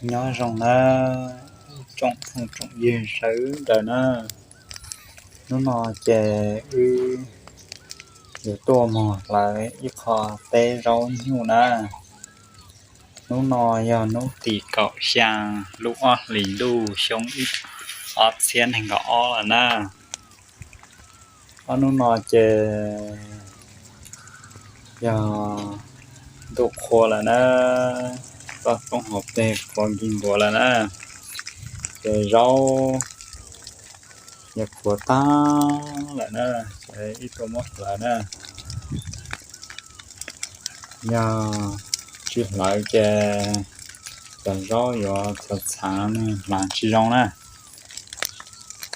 Nyob zoo nawb ib tsoom phooj tsoom ywg sawv daws na. Hnub no ces wb yuav tuaj mus hlawv ib qho teb zaub nyuj na. Hnub no yog hnub tim kaum xya lub ob hlis ntuj xyoo ib ob txhiab nees nkaum ob lawm na. Ob hnub no ces yog ntuj qhua lawm na, toj roob hauv pes qhuav nkig nkuav lawm na, ces zaub yog qhuav tag lawm na, ces wb tuaj muab hlawv na. Yog tsis hlawv ces cov zaub yuav txhav txhav, nws hlav tsis zoo na.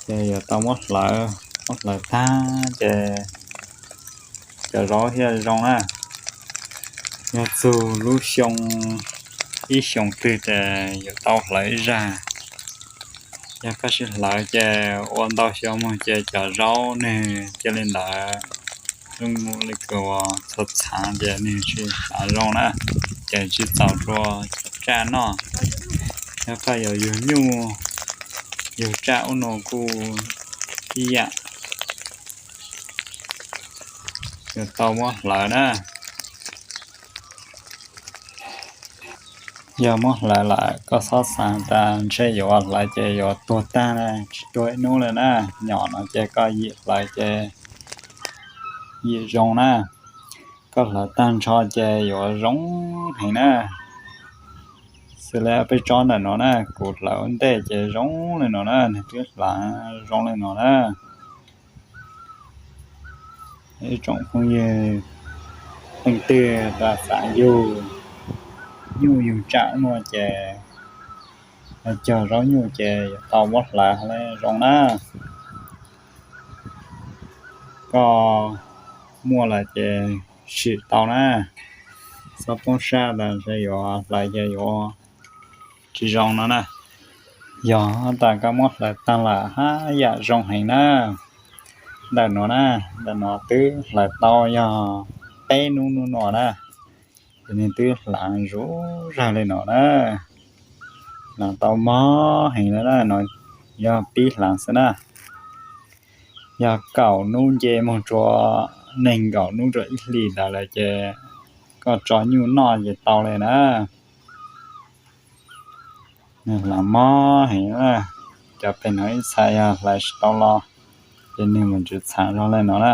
Ces yuav tau muab hlawv, muab hlawv tag ces cov zaub thiaj zoo na. Yog txug lub xyoo ib xyoos twg ces yuav tau hlawv ib zag. Yog koj tsis hlawv ces ua ntau xyoo mus ces cov zaub nws cia li ntawd, zoo li kws ua txhav txhav ces nws tsis hlav zoo na, ces tsis txaus rua cov tsaj noj. Yog koj yuav yug nyuj yug tsaj ub no kuj ib yam, yuav tau muab hlawv na. Yog muab hlawv lawm koj xob xaav tas ntshe yuav hlawv ces yuav tuag tag na, tsis tuag ib hnub li na. Nyom no ces koj yim hlawv ces yim zoo na. Koj hlawv tag nrho ces yuav zoo heev na. Xws li peb tsob ntawm no na, kuv hlawv ua ntej ces zoo li no na, nws twb hlav zoo li no na. Ib tsoom phooj ywg leej twg xav yug nyuj yug tsaj ub no ces cog zaub nyuj ces yuav tau muab hlawv zoo na. Koj muaj lawm ces sim tau na, txhob poob sab tas ntshe yuav hlawv ces yuav tsis zoo no na. Yog tas koj muab hlawv tag lawm haj yam zoo heev na. Ntawm no na, ntawm no twb hlawv tau yog peb hnub hnub no na, ces nws twb hlav zuj zug li no na, hlav tau mob heev li na, no yog pib hlav xwb na. Yog kaum hnub nce moog rua nees nkaum hnub rua ib hlis ntawd lawm ces koj tso nyuj noj ces tau li na. Nws hlav mob heev na, cov pem no ib txhais yog hlawv tsis tau los ces nws mus ntsis txhav zog li no na.